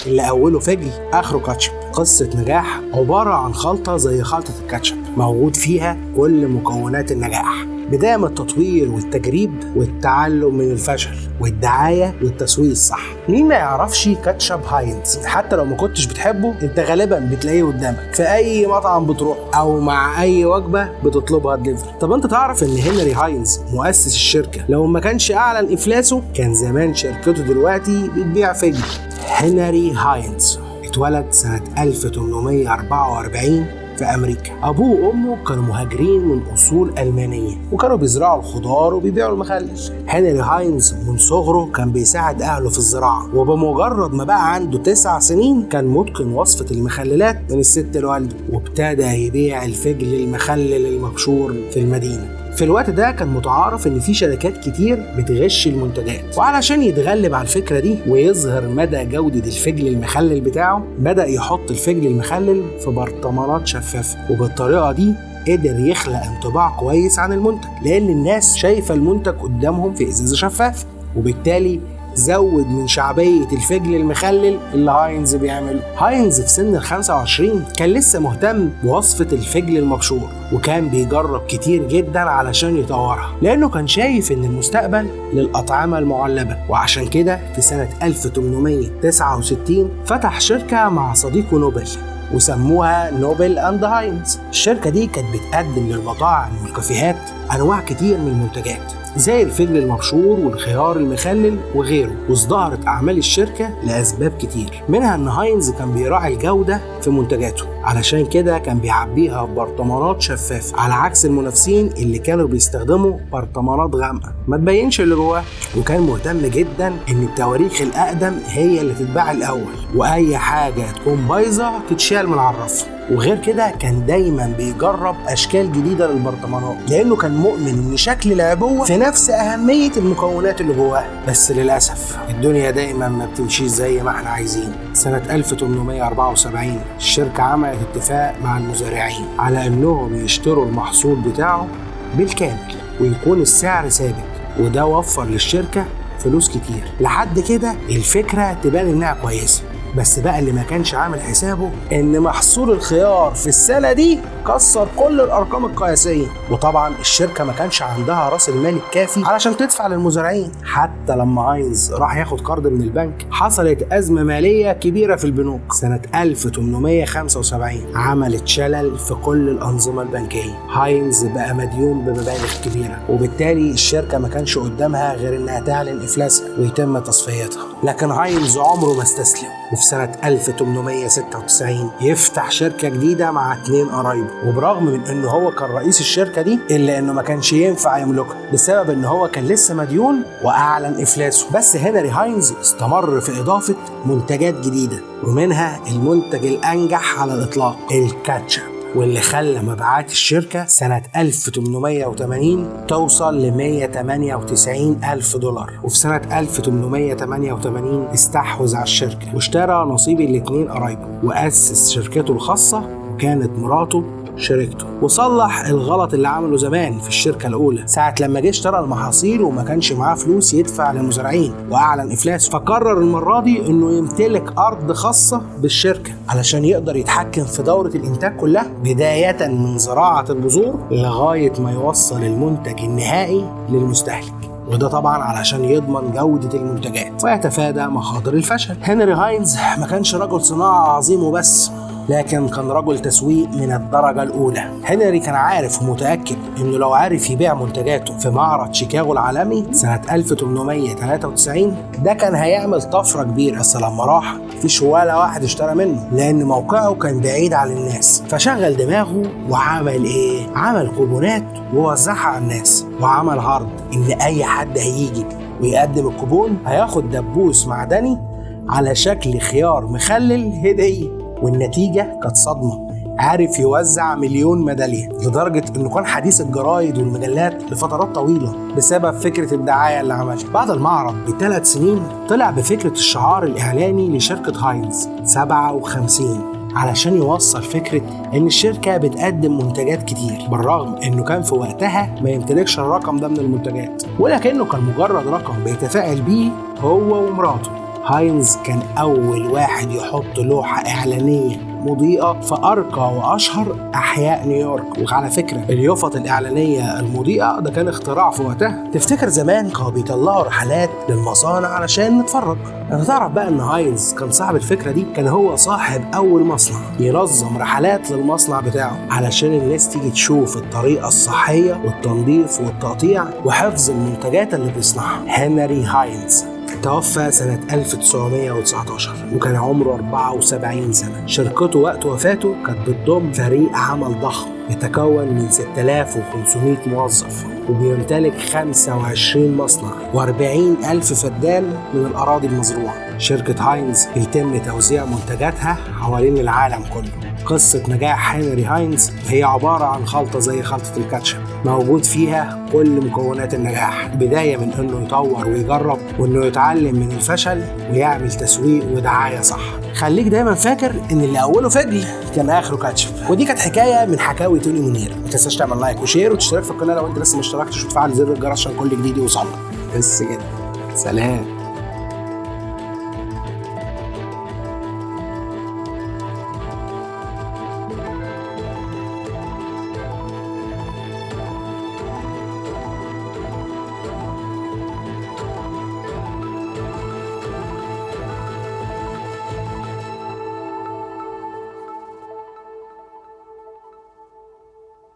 اللي اوله فجل اخره كاتشب. قصة نجاح عبارة عن خلطة زي خلطة الكاتشب موجود فيها كل مكونات النجاح، بداية من التطوير والتجريب والتعلم من الفشل والدعاية والتسويق الصح. مين ما يعرفش كاتشب هاينز؟ حتى لو ما كنتش بتحبه انت غالبا بتلاقيه قدامك في اي مطعم بتروح او مع اي وجبة بتطلبها دليفري. طب انت تعرف ان هنري هاينز مؤسس الشركة لو ما كانش اعلن افلاسه كان زمان شركته دلوقتي بتبيع فجل. هنري هاينز اتولد سنة 1844 في أمريكا. أبوه وأمه كانوا مهاجرين من أصول ألمانية وكانوا بيزرعوا الخضار وبيبيعوا المخلل. هنري هاينز من صغره كان بيساعد أهله في الزراعة، وبمجرد ما بقى عنده 9 سنين كان متقن وصفة المخللات من الست الوالدة، وابتدى يبيع الفجل المخلل المبشور في المدينة. في الوقت ده كان متعارف ان في شركات كتير بتغش المنتجات، وعلشان يتغلب على الفكرة دي ويظهر مدى جوده الفجل المخلل بتاعه بدا يحط الفجل المخلل في برطمانات شفافة، وبالطريقه دي قدر يخلق انطباع كويس عن المنتج لان الناس شايفه المنتج قدامهم في ازازة شفافة، وبالتالي زود من شعبية الفجل المخلل اللي هاينز بيعمله. هاينز في سن 25 كان لسه مهتم بوصفة الفجل المبشور، وكان بيجرب كتير جدا علشان يطورها لأنه كان شايف إن المستقبل للأطعمة المعلبة. وعشان كده في سنة 1869 فتح شركة مع صديقه نوبل وسموها نوبل اند هاينز. الشركة دي كانت بتقدم للمطاعم والكافيهات أنواع كتير من المنتجات زي الفجل المبشور والخيار المخلل وغيره، وازدهرت أعمال الشركة لأسباب كتير، منها إن هاينز كان بيراعي الجودة في منتجاته، علشان كده كان بيعبيها ببرطمانات شفافة على عكس المنافسين اللي كانوا بيستخدموا برطمانات غامقة ما تبينش اللي جواها. وكان مهتم جدا إن التواريخ الأقدم هي اللي تتباع الأول، وأي حاجة تكون بايظة تتشال من على الرف. وغير كده كان دايما بيجرب اشكال جديدة للبرطمانات لانه كان مؤمن ان شكل العبوه في نفس اهمية المكونات اللي جواها. بس للاسف الدنيا دايما ما بتمشيش زي ما احنا عايزين. سنة 1874 الشركة عملت اتفاق مع المزارعين على انهم يشتروا المحصول بتاعه بالكامل ويكون السعر ثابت، وده وفر للشركة فلوس كتير. لحد كده الفكرة تبان انها كويسة، بس بقى اللي ما كانش عامل حسابه ان محصول الخيار في السنة دي كسر كل الارقام القياسية، وطبعا الشركة ما كانش عندها راس المال الكافي علشان تدفع للمزارعين. حتى لما هاينز راح ياخد قرض من البنك حصلت ازمة ماليه كبيرة في البنوك. سنة 1875 عملت شلل في كل الانظمة البنكية. هاينز بقى مديون بمبالغ كبيرة، وبالتالي الشركة ما كانش قدامها غير انها تعلن افلاسها ويتم تصفيتها. لكن هاينز عمره ما استسلم، وفي سنة 1896 يفتح شركة جديدة مع 2 قرايبه، وبرغم من انه هو كان رئيس الشركة دي الا انه ما كانش ينفع يملكها بسبب ان هو كان لسه مديون واعلن افلاسه. بس هنري هاينز استمر في اضافة منتجات جديدة، ومنها المنتج الانجح على الاطلاق الكاتشب، واللي خلى مبيعات الشركة سنة 1880 توصل ل 198 ألف دولار. وفي سنة 1888 استحوذ على الشركة واشترى نصيب ال2 قرايبه وأسس شركته الخاصة، وكانت مراته شركته، وصلح الغلط اللي عمله زمان في الشركة الأولى ساعة لما جه اشترى المحاصيل وما كانش معاه فلوس يدفع للمزارعين وأعلن إفلاسه. فقرر المرة دي إنه يمتلك أرض خاصة بالشركة علشان يقدر يتحكم في دورة الإنتاج كلها، بداية من زراعة البذور لغاية ما يوصل المنتج النهائي للمستهلك، وده طبعا علشان يضمن جودة المنتجات ويتفادى مخاطر الفشل. هنري هاينز ما كانش رجل صناعة عظيم وبس، لكن كان رجل تسويق من الدرجة الأولى. هنري كان عارف ومتأكد إنه لو عارف يبيع منتجاته في معرض شيكاغو العالمي سنة 1893 ده كان هيعمل طفرة كبيرة. بس لما راح مفيش ولا واحد اشترى منه لأن موقعه كان بعيد عن الناس، فشغل دماغه وعمل إيه؟ عمل كوبونات ووزعها على الناس، وعمل عرض إن أي حد هيجي ويقدم الكوبون هياخد دبوس معدني على شكل خيار مخلل هدية. والنتيجة كانت صدمة، عارف يوزع 1,000,000 ميدالية، لدرجة انه كان حديث الجرايد والمجلات لفترات طويلة بسبب فكرة الدعاية اللي عملها. بعد المعرض ب3 سنين طلع بفكرة الشعار الإعلاني لشركة هاينز 57 علشان يوصل فكرة إن الشركة بتقدم منتجات كتير، بالرغم إنه كان في وقتها ما يمتلكش الرقم ده من المنتجات، ولكنه كان مجرد رقم بيتفائل بيه هو ومراته. هاينز كان أول واحد يحط لوحة إعلانية مضيئة في أرقى وأشهر أحياء نيويورك. وعلى فكرة اليافطة الإعلانية المضيئة ده كان اختراع في وقتها. تفتكر زمان كانوا بيطلعوا رحلات للمصانع علشان نتفرج؟ انت تعرف بقى ان هاينز كان صاحب الفكرة دي، كان هو صاحب أول مصنع ينظم رحلات للمصنع بتاعه علشان الناس تيجي تشوف الطريقة الصحية والتنظيف والتقطيع وحفظ المنتجات اللي بيصنعها. هنري هاينز توفى سنة 1919 وكان عمره 74 سنة. شركته وقت وفاته كانت بتضم فريق عمل ضخم يتكون من 6500 موظف، وبيمتلك 25 مصنع و40 ألف فدان من الأراضي المزروعة. شركة هاينز بيتم توزيع منتجاتها حوالين العالم كله. قصة نجاح هنري هاينز هي عبارة عن خلطة زي خلطة الكاتشب موجود فيها كل مكونات النجاح، بداية من انه يطور ويجرب وانه يتعلم من الفشل ويعمل تسويق ودعاية صح. خليك دايما فاكر ان اللي اوله فجل كان اخره كاتشب. ودي كانت حكاية من حكاوي توني منير. ما تنساش تعمل like و share وتشترك في القناة لو انت لسه ما اشتركتش، وتفعل زر الجرس عشان كل جديد يوصلك. بس كده، سلام.